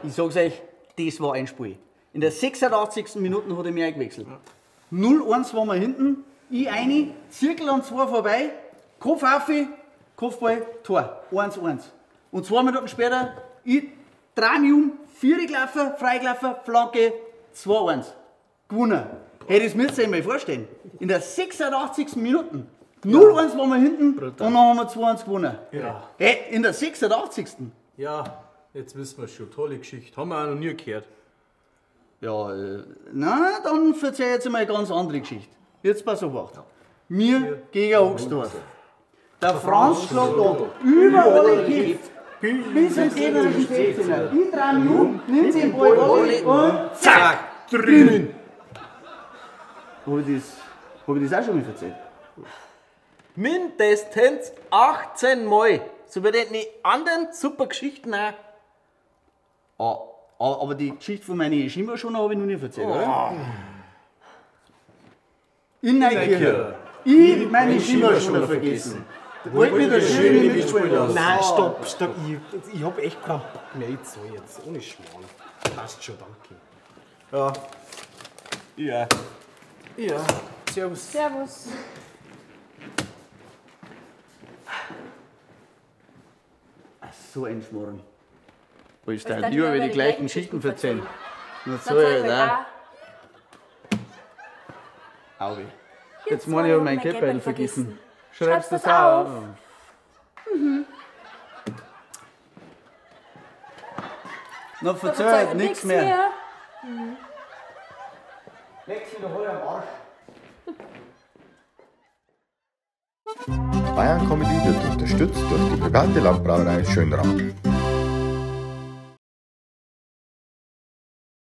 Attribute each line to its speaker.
Speaker 1: Ich sag's euch, das war ein Spiel. In der 86. Minute hat er mich eingewechselt. 0-1 waren wir hinten, ich eine, Zirkel an zwei vorbei, Kopf auf, Kopfball, Tor. 1-1. Und 2 Minuten später, ich dreh mich um, vier gelaufen, freigelaufen, Flanke, 2-1. Gewonnen. Hätte ich es mir jetzt einmal vorstellen. In der 86. Minute. 0-1 waren wir hinten. Brutal. Und dann haben wir 2-1 gewonnen.
Speaker 2: Ja.
Speaker 1: Hey, in der 86.
Speaker 2: Ja, jetzt wissen wir schon. Tolle Geschichte. Haben wir auch noch nie gehört.
Speaker 1: Ja, na, dann erzähl ich jetzt einmal eine ganz andere Geschichte. Jetzt pass auf. Ja. Wir gegen Oxdorf. Der Franz schlägt an. Über alle Köpfe. Bis ins gegnerischen 16er. Ich dreh mich um, nimmt den Ball und zack! Drin! Hab ich das auch schon mal erzählt?
Speaker 3: Mindestens 18 Mal. So wie die anderen super Geschichten auch.
Speaker 1: Ah, aber die Geschichte von meinen Schimmerschoner habe ich noch nie erzählt, oder? In Neukirchen. Ich meine Schimmerschoner vergessen. Wollt mir der Schiri nicht mitspielen lassen.
Speaker 4: Nein, stopp, stopp. Ich hab echt keinen Bock mehr. Ich zahl jetzt. Ohne Schmarrn. Passt schon, danke.
Speaker 3: Ja. Ja.
Speaker 4: Ja. Servus.
Speaker 5: Servus.
Speaker 1: Ach, so ein Schmarrn. Willst du lieber über die gleichen Geschichten erzählen? Na, so ja, da. Auge. Jetzt meine ich, hab mein Geldbeutel vergessen. Schreibst du das auf? Mhm. Na, verzeih halt nichts mehr.
Speaker 5: Mhm.
Speaker 1: Leck sie doch alle am Arsch.
Speaker 6: Bayern Comedy wird unterstützt durch die private Landbrauerei Schönrath.